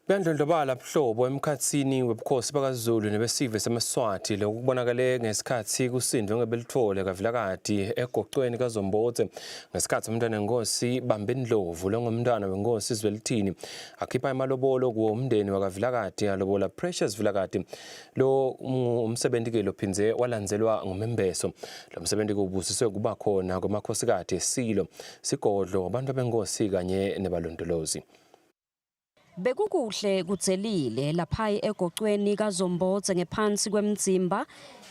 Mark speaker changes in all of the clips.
Speaker 1: Kuyandlondlobala buhlobo emkhatsini webukhosi bakaZulu nebesive semaSwati. Lokhu kubonakale ngesikhatsi kusindvwe ngebelitfole kaVilakati egocweni kaZombodze ngesikhatsi umntwanenkosi Bambi Ndlovu longumntwana wenkosi Zwelithini akhipha emalobolo kuwo umndeni wakaVilakati alobola Precious Vilakati lo umsebenti-ke lophindze walandzelwa ngumembeso. Lo msebenti-ke ubusiswe kuba khona kwemakhosikati esilo, sigodlo, abantu benkosi kanye nebalondolozi.
Speaker 2: Bekukuhle kudzelile laphayi egocweni kaZombodze ngephansi kwemdzimba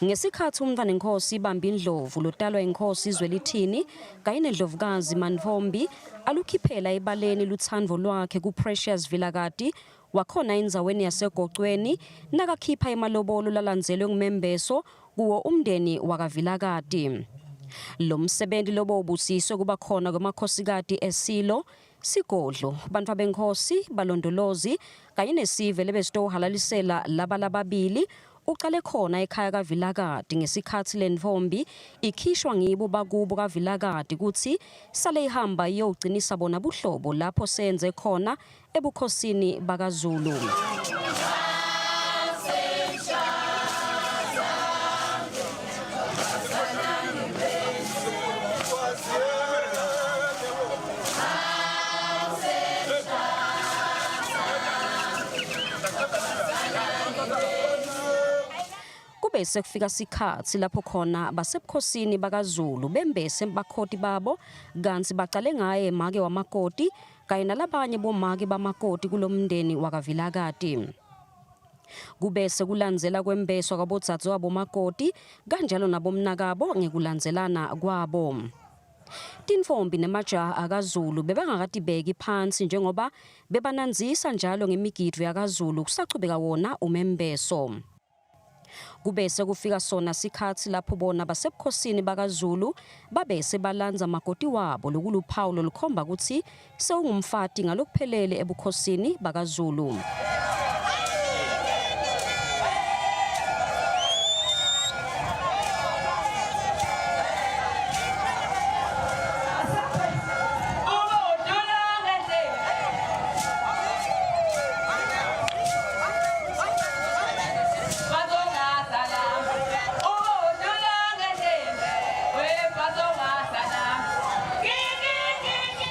Speaker 2: ngesikhatsi umntfwanenkhosi Bambi Ndlovu lotalwa inkhosi Zwelithini kanye nendlovukazi Mantfombi alukhiphela ebaleni lutsandvo lwakhe kuPrecious Vilakati wakhona endzaweni yasegocweni nakakhipha emalobolo lalandzelwe ngumembeso kuwo umndeni wakaVilakati. Lo msebenti lobo ubusiswe kuba khona kwemakhosikati esilo Sigodlo, bantfwabenkhosi, balondolozi kanye nesive lebesitowuhalalisela laba lababili ucale khona ekhaya kaVilakati ngesikhatsi lentfombi ikhishwa ngibo bakubo kaVilakati kutsi sale ihamba iyowucinisa bona buhlobo lapho sendze khona ebukhosini bakaZulu. Kube sekufika sikhatsi lapho khona basebukhosini bakaZulu bembese bakhoti babo kantsi bacale ngaye make wamakoti kanye nalabanye bomake bamakoti kulomndeni wakaVilakati. Kube sekulandzela kwembeswa kwabodzadzewabo makoti kanjalo nabomnakabo ngekulandzelana kwabo. Tintfombi nemajaha akaZulu bebangakatibeki phansi njengoba bebanandzisa njalo ngemigidvo yakaZulu kusachubeka wona umembeso. Kube sekufika sona sikhatsi lapho bona basebukhosini bakaZulu babese balandza makoti wabo lokuluphawu lolukhomba kutsi sewungumfati ngalokuphelele ebukhosini bakaZulu.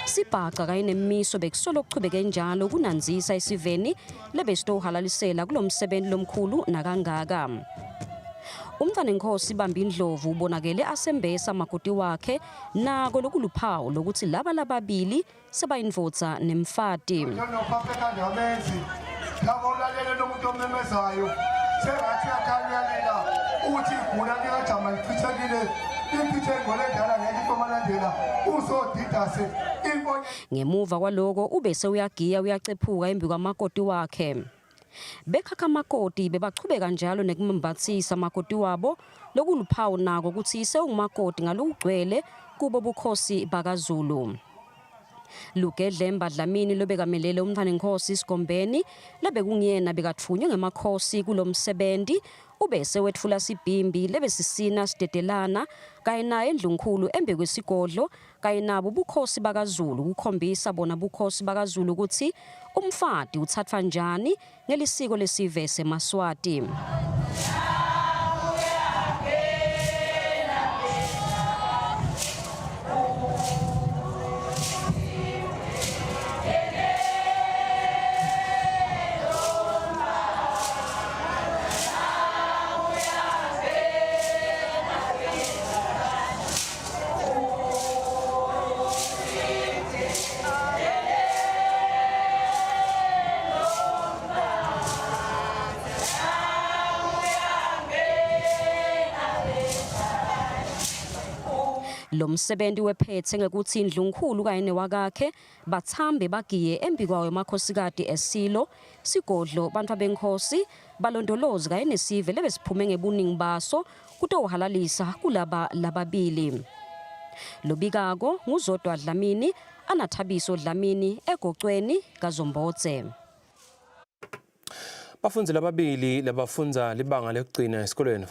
Speaker 2: Sibhaca kanye nemiso bekusolo kuchubeke njalo kunandzisa esiveni lebesitowuhalalisela kulo msebenzi lomkhulu nakangaka. Umntfwanenkhosi Bambi Ndlovu ubonakele asembesa makoti wakhe nako lokuluphawu lokuthi laba lababili sebayindvodza nemfati.
Speaker 3: Labo ulalele lo muntu omemezayo sengathi uyakhanya uyalila uthi igula likajama lichithekile impithe ingole endala ngeke ifomalandela usodidase inkonye
Speaker 2: Ngemuva kwaloko ubese uyagiya uyacephuka embi kwamakoti wakhe. Bekhakha makoti bebachubeka njalo nekumembatsisa makoti wabo lokuluphawu nako kutsi sewungumakoti ngalokugcwele kubo bukhosi bakaZulu. Lugedlemba Dlamini lobekamelele umntfwanenkhosi Sigombeni lebekunguyena bekatfunywe ngemakhosi kulomsebenti ubese wetfula sibhimbi lebesisina sidedelana kanye naye endlunkhulu embi kwesigodlo kanye nabo bukhosi bakaZulu kukhombisa bona bukhosi bakaZulu kutsi umfati utsatfwa njani ngelisiko lesive semaSwati. Lo msebenzi wephethe ngekuthi indlunkhulu kanye newakakhe bathambe bagiye embikwawo emakhosikati esilo sigodlo bantfwabenkhosi balondolozi kanye nesive lebesiphume ngebuningi baso kutowuhalalisa kulaba lababili. Lobikako nguZodwa Dlamini, Anathabiso Dlamini egocweni kaZombodze.
Speaker 1: Bafundzi lababili labafundza libanga lekugcina esikolweni.